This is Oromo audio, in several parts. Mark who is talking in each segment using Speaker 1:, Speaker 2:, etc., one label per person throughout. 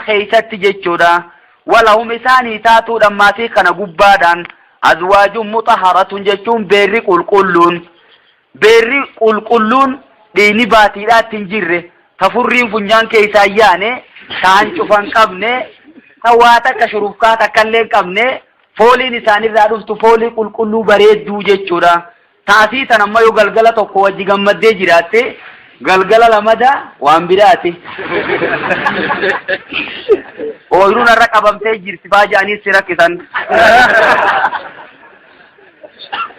Speaker 1: Keeysatti jechuudha. Walahum isaanii taatuudhaan maatii kana gubbaadhaan azwaajun muxaharatun jechuun beerri qulqulluun beerri qulqulluun dhiigni baatiidhaatti hin jirre ta furriin funyaan keessaa hin yaane ta hancufa hin qabne ta waa takka shurufkaa takkallee hin qabne fooliin isaanirraa dhuftu foolii qulqulluu bareedduu jechuudha. Taasii tan amma yoo galgala tokko wajji gammaddee jiraatte galgala lamada waan biraati. Ooyiruun har'a qabamtee jirti faa jedhanii si rakkisan.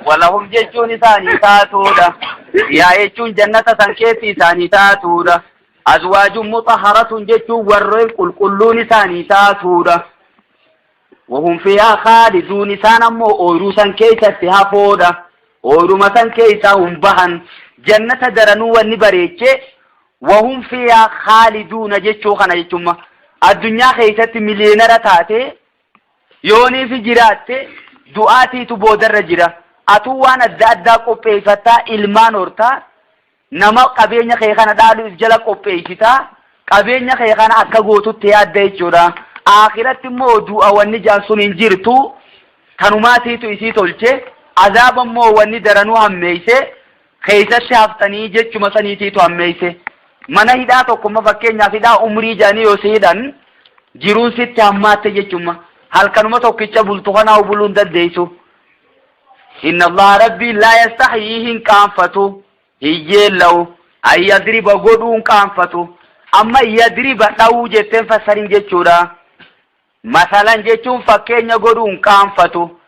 Speaker 1: Walahum jechuun isaanii taatuudha. Yaa jechuun jannata san keessi isaanii taatuudha. Azwaajun mutahharatun jechuun warreen qulqulluun isaanii taatuudha. Wahum fiihaa khaaliduun isaan ammoo ooyruu san keessatti hafoodha. Ooyruma san keessaa hin bahan. Jannata daranuu wanni bareeche wahum fiihaa khaaliduuna jechuu kana jechumma. Addunyaa keessatti miliyeenara taate yooniifi jiraatte du'aatiitu boodarra jira. Atuu waan adda addaa qopheeffattaa ilmaan hortaa nama qabeenya kee kana dhaalu if jala qopheessitaa qabeenya kee kana akka gootutti yaadda jechuudha. Aakiratti immoo du'a wanni jaan sun hin jirtu tanumaatiitu isii tolche azaaba immoo wanni daranuu hammeeyse keessatti haftanii jechuma saniitiitu hammeeyse. Mana hidhaa tokkomma fakkeenyaaf hidhaa umrii jaanii yoo si hidhan jiruun sitti hammaatte jechuma halkanuma tokkicha bultu kanaa buluu hin dandeessu. Inna Allaha Rabbiin laa yastahyii hin qaanfatu hin yeella'u an yadriba godhuu hin qaanfatu amma yadriba dhawuu jetteen fassarin jechuudha. Masalan jechuun fakkeenya godhuu hin qaanfatu.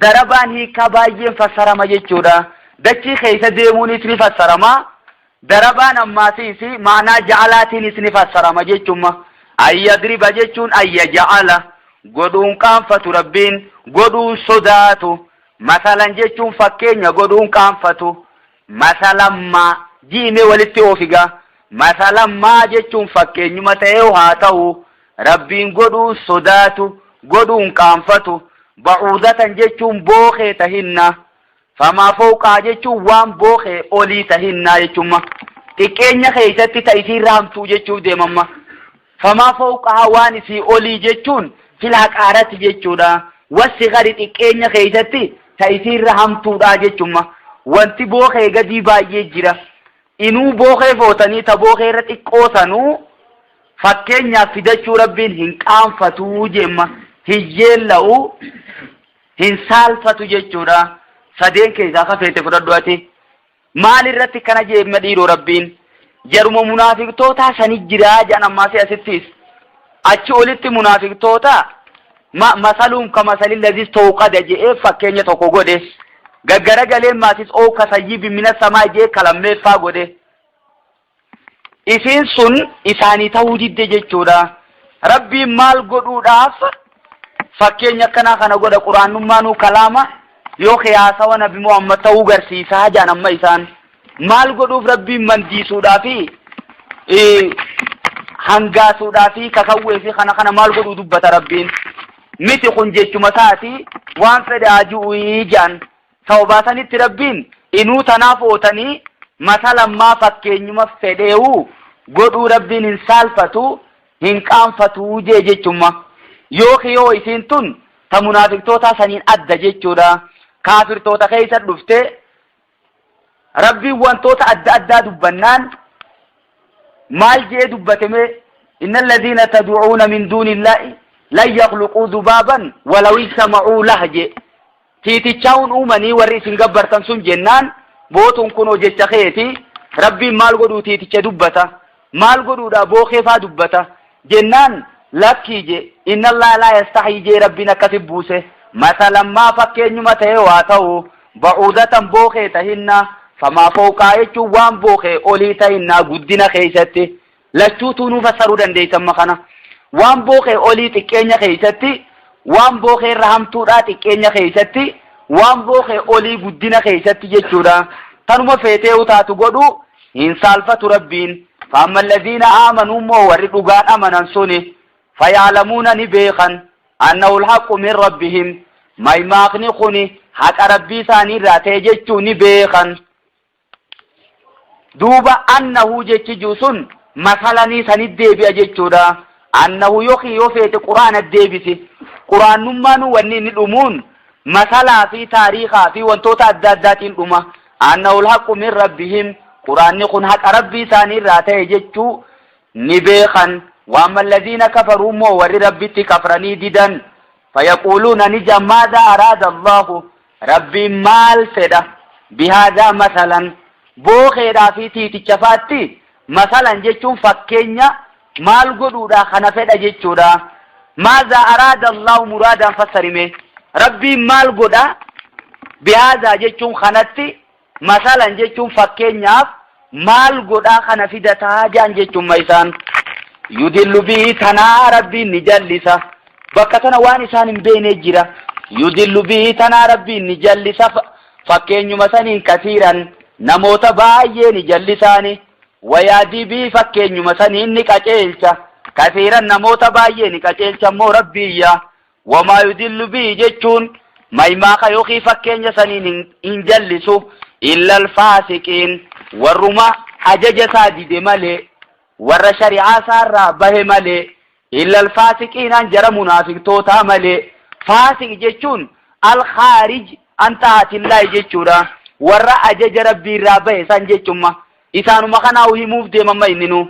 Speaker 1: Darabaan hiikaa baay'een fassarama jechuudha. Dachii keessa deemuunis ni fassarama. Darabaan ammaasiis maanaa ja'alaatiinis ni fassarama jechuma. An yadriba jechuun an yaja'ala godhuun qaanfatu Rabbiin godhuun sodaatu. Masalan jechuun fakkeenya godhuun qaanfatu. Masalan maa ji'ime walitti oofigaa. Masalan maa jechuun fakkeenyuma ta'ee haa ta'u Rabbiin godhuun sodaatu godhuun qaanfatu. Ba'uudatan jechuun bookee tahinna. Famaa fowqaa jechuun waan bookee olii tahinnaa jechumma. Xiqqeenya keessatti ta isiirra hamtuu jechuuf deemamma. Famaa fowqaa waan isii olii jechuun fil haqaarati jechuudha. Wassi gari xiqqeenya keessatti ta isiirra hamtuudha jechumma. Wanti bookee gadii baay'ee jira. Inuu bookee footanii ta bookee irra xiqqoo sanuu fakkeenyaaf fidachuu Rabbiin hin qaanfatuu jemma. Hin yeella'u. Hin saalfatu jechuudha. Sadeen keessaa ka feete fudhadhu ati. Maal irratti kana jeemma dhiiroo Rabbiin? Jaruma munaafiqtootaa sani jiraa jedhan ammaasii asittis. Achi olitti munaafiqtoota ma masaluun ka masalin lazis tooqada je'ee fakkeenya tokko godhe. Gaggaragaleen maasis ooka sayyibi mina samaa je'ee kalammeeffaa godhe. Isiin sun isaanii ta'uu didde jechuudha. Rabbiin maal godhuudhaaf fakkeenya akkanaa kana godha quraannummaanuu kalaama yoo qiyaasawa nabi Muhammad ta'uu garsiisaa jaan amma isaan. Maal godhuuf Rabbiin mandiisuudhaa fi hangaasuudhaa fi kakawwee fi kana kana maal godhuu dubbata Rabbiin. Miti kun jechuma isaati waan fedhe haa ju'uii jaan. Sababaa sanitti Rabbiin inuu tanaaf ootanii masalammaa fakkeenyuma fedheewu godhuu Rabbiin hin saalfatu hin qaanfatuu jee jechumma. Yooki yoo isiin tun ta munaafiqtootaa saniin adda jechuudha. Kaafirtoota keessa dhufte Rabbiin wantoota adda addaa dubbannaan maal jee dubbate mee inna alladhiina tad'uuna min duuni illaahi lan yakhluquu dhubaaban walaw ijtama'uu lah jee Tiitichaawun uumanii warri isin gabbartan sun jennaan bootuun kunoo jecha keeti Rabbiin maal godhuu tiiticha dubbata maal godhuudha bookee faa dubbata jennaan lakkii je inna Allaha laa yastahyii jee Rabbiin akkasi buuse masalan maa fakkeenyuma ta'e waa ta'u ba'uudatan bookee tahinna famaa fowqaa jechuun waan bookee olii tahinnaa guddina keessatti Lachuutuu nuu fassaruu dandeeysa amma kana. Waan bookee olii xiqqeenya keeysatti, waan bookee irra hamtuudhaa xiqqeenya keeysatti, waan bookee olii guddina keeysatti jechuudha. Tanuma feeteehu taatu godhuu hin saalfatu Rabbiin. Faamma alladhiina aamanuu immoo warri dhugaan amanan suni fayaalamuuna ni beekan annahu alhaqqu min rabbihim maymaakni kuni haqa Rabbii isaanii irraa ta'e jechuu ni beekan. Duuba annahu jechi jiru sun masalanii sanit deebi'a jechuudha. Annahu yookiin yoo feete quraana deebisi. Quraannummaanuu wanni inni dhumuun masalaa fi taariikaa fi wantoota adda addaatiin dhuma. Annahu alhaqqu min rabbihim quraanni kun haqa rabbii isaanii irraa ta'e jechuu ni beekan. Waamma alladhiina kafaruu immoo warri rabbitti kafranii didan fayaquuluuna ni jedhan maadhaa araada Allahu Rabbiin maal fedha bihaadhaa masalan bookeedhaa fi tiiticha faatti masalan jechuun fakkeenya maal godhuudha kana fedha jechuudha. Maazaa araada Allahu muraadaan fassarime Rabbiin maal godha bihaadhaa jechuun kanatti masalan jechuun fakkeenyaaf maal godhaa kana fidataa jaan jechuun ma isaan yudillu bihi tanaa Rabbiin ni jallisa bakka tana waan isaan hin beekne jira yudillu bihi tanaa Rabbiin ni jallisa fakkeenyuma saniin kasiiran namoota baay'ee ni jallisaani wayaadii bihi fakkeenyuma saniin ni qaceelcha kasiiran namoota baay'ee ni qaceelcha immoo Rabbiiyya Wamaa yudillu bihi jechuun maymaaka yookiin fakkeenya saniin hin, hin jallisu illa alfaasiqiin warruma ajaja isaa dide malee warra shari'aa isaarraa bahe malee illa alfaasiqiinaan jara munaafiqtootaa malee faasiq jechuun alkhaarij an ta'atillaahi jechuudha warra ajaja rabbii irraa bahe san jechumma Isaanuma kanaa himuuf deemamma inninuu.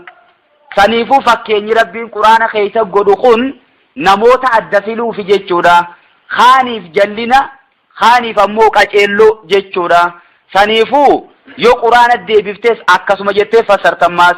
Speaker 1: Saniifuu fakkeenyi Rabbiin Qur'aana keessa godhu kun namoota adda filuufi jechuudha. Kaaniif jallina, kaaniif ammoo qaceelloo jechuudha. Saniifuu yoo Qur'aana deebiftes akkasuma jettee fassartammaas.